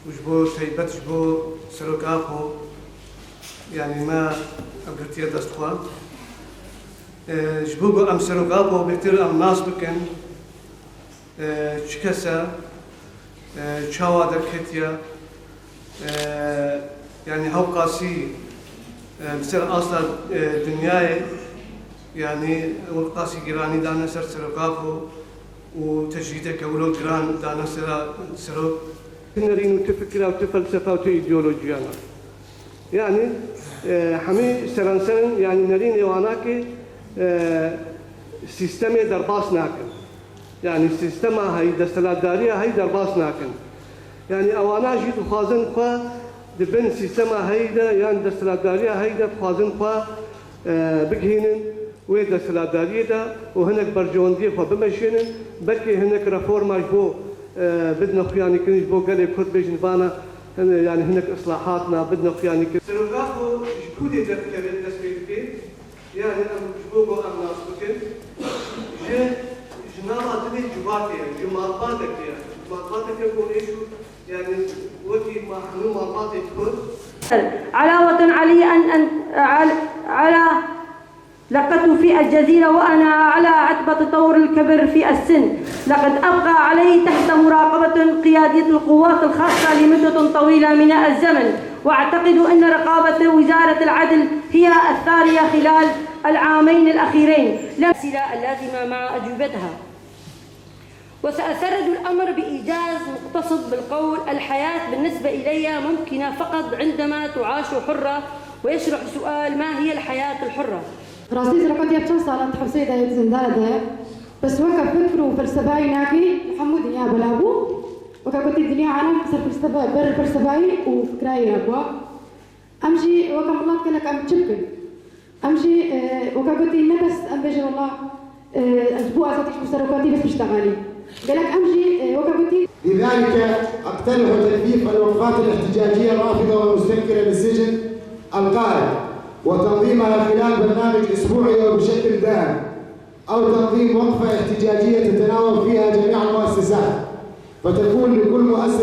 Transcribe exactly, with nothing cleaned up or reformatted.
û ji bo taybet ji bo Serok Apo, yanî me ev girtiye dest xwe. E, ji bo ku em Serok Apo bêhtir em nas bikin, e, çi kes e, e, çawa derketiye, e, yanî hewqasî, e, li ser asta, e, dinyayê, yanî hewqasî giranî dane ser Serok Apo û tecrîdeke wilo giran dane sera Serok. Nerîn û tu fikira û tu felsefa û tu îdeolojiyana. Yanî, e, hemî seranserin, yanî nerînê wana ki, e, sîstemê derbas nakin. Yanî sîstema heyî, desthilatdariya heyî derbas nakin. Yanî ewana jî dixwazin xwe di bin sîstema heyî de yan desthilatdariya heyî de dixwazin xwe, e, bigihînin wê desthilatdariyê de û hinek berjewendiyê xwe bimeşînin. Belkî hinek reforma ji bo, e, bidine xuyanîkirin, ji bo gelê Kurd bêjin vana, hin-, yanî hinek islahatna bidine xuyanîkirin. Serok Apo ji ku dê derkeve dest pê dike? Yanî em ji bo ku em nas bikin, ji, ji nava dilê civatê ye, ji malbateke ye. Malbateke ku êş û, yanî wekî ma hemû malbatê Kurd. علاوة علي أن، أن، على، على لقدت في الجزيرة وأنا على عتبة تطور الكبر في السن. لقد أبقى علي تحت مراقبة قيادية القوات الخاصة لمدة طويلة من الزمن، وأعتقد أن رقابة وزارة العدل هي الثارية خلال العامين الأخيرين. لم الأسئلة اللازمة مع أجوبتها. وسأسرد الأمر بإيجاز مقتصد بالقول: الحياة بالنسبة إلي ممكنة فقط عندما تعاش حرة. ويشرح سؤال: ما هي الحياة الحرة؟ Rastî, Serok Apo çend sala di hepsê de ye, di zindana de ye. Bes weke fikr û felsefeyê nakî li hemû dinya bela bû. Weke gotî, dinya alem ser felsefe, ber felsefeyê û fikrayê re bû. Em jî weke milet gelek em çi bikin? Em jî, e, weke gotî, ne bes em bêjin wela, e, ji bo azadî, ji bo serokatî bes biştexelî. Gelek em jî, e, weke gotî. لذلك أقترح تكثيف الوقفات الاحتجاجية الرافضة والمستنكرة للسجن القائم، وتنظيمها خلال برنامج أسبوعي وبشكل دائم، أو تنظيم وقفة احتجاجية تتناوب فيها جميع المؤسسات، فتكون لكل مؤسسة